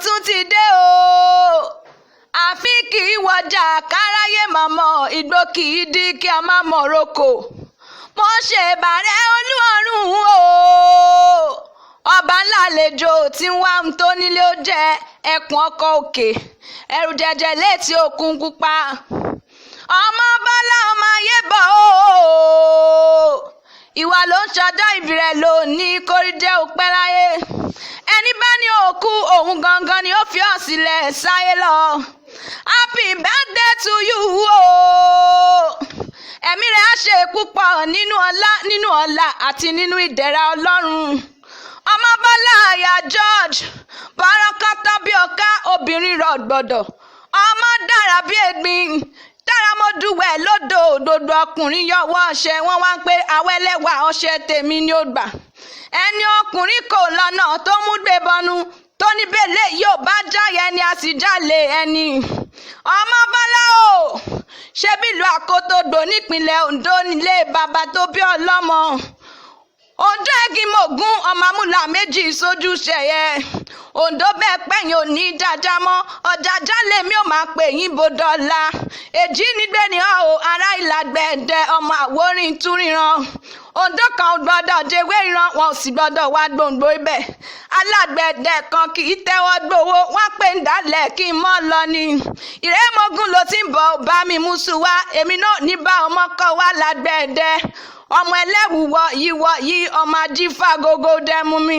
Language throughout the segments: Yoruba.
Tún ti dé o. Àfi kì í wọjà káráyé mọ̀mọ́, igbó kì í dí kí a má mọ̀ roko. Mo ṣe bàrẹ́ Olúọ̀run o, ọba ńlá àlejò tí ń wá ohun tó nílé ó jẹ́ ẹkùn ọkọ̀ òkè ẹrù jẹjẹ létí òkun pupa. Ọmọ Bọ́lá, ọmọ ayé bọ̀ o, ìwà ló ń ṣọjọ́ ìbí rẹ̀ lónìí, kórí jẹ́ òpẹ́ láyé. Ẹni bá ní òkú òun gangan ni ó fi ọ́ sílẹ̀ sáyé lọ. Happy birthday to you o. Ẹ̀mí rẹ̀ á ṣe púpọ̀ nínú ọlá, nínú ọlá àti nínú ìdẹ̀ra Ọlọ́run. Ọmọ Bọ́lá, àyà George bọ́rọ́kọ́tọ́ bí ọ̀ká, obìnrin rọ̀ gbọ̀dọ̀, ọmọ dára bí egbin dára. Mo dùwẹ̀ lódò, òdòdó ọkùnrin yọwọ́ ọṣẹ, wọ́n wá ń pé awẹ́lẹ́wà ọṣẹ tèmi ni ó gbà. Ẹni ọkùnrin kò lọ́nà tó mú gbé bọnu tó ní bẹ́lẹ̀ yóò bá jáyẹ ẹni a sì jálè ẹni. Ọmọ Bọ́lá o, ṣé bílùú Àkótógbò nípínlẹ̀ Ondo nílé bàbá tó bí ọlọ́mọ? Ondo Ẹgìmọ̀gún, ọmọ amúlà méjì sójú ṣẹyẹ Ondo bẹ́ẹ̀ pẹ̀yìn òní jájá mọ́ ọ̀jájá lèmi ò máa pè yín bòdọ́là. Èjì nígbè ní ọ́ o, ará ìlàgbẹ̀dẹ, ọmọ àwòrán túríran. Ondo kan ò gbọ́dọ̀ jẹ́wé ìran, wọn ò sì gbọ́dọ̀ wá gbòǹgbò ibẹ̀. Alágbẹ̀dẹ kan kì í tẹ́wọ́ gbowó, wọ́n pè ń dálẹ̀ kí n mọ́ lọ ni. Ìrẹ́mọ̀gùn ló ti ń bọ̀ bá mi mú sùn wá, èmi náà ní bá ọmọ kọ́ wá lágbẹ̀dẹ. Ọmọ ẹlẹ́wùwọ̀ yíwọ yí, ọmọ ajífàgógó dẹ́mu mi.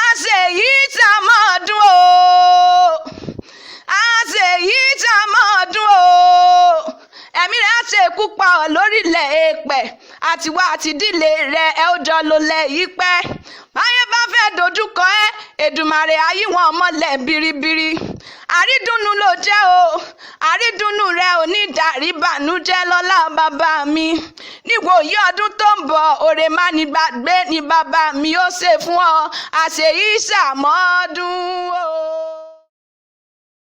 Àṣẹ yìí tá a mọ̀ ọdún o, àṣẹ yìí tá a mọ̀ ọdún o. Ẹ̀mí rẹ̀ á ṣe púpọ̀ lórílẹ̀ èèpẹ̀, àtiwá àti ìdílé rẹ̀, ẹ ó jọ lólẹ̀ yìí pẹ́. Báyé bá fẹ́ dojúkọ ẹ́, Èdùmàrè ayé wọn mọ́lẹ̀ biribiri. Àrídùnnú ló jẹ́ o, àrídùnnú rẹ ò ní dàrí bànújẹ́ lọ́lá bàbá mi. Níwòyí ọdún tó ń bọ̀, òrè má ní gbàgbé ní bàbá mi ó ṣe fún ọ. Àṣeyí ṣàmọ́dún o.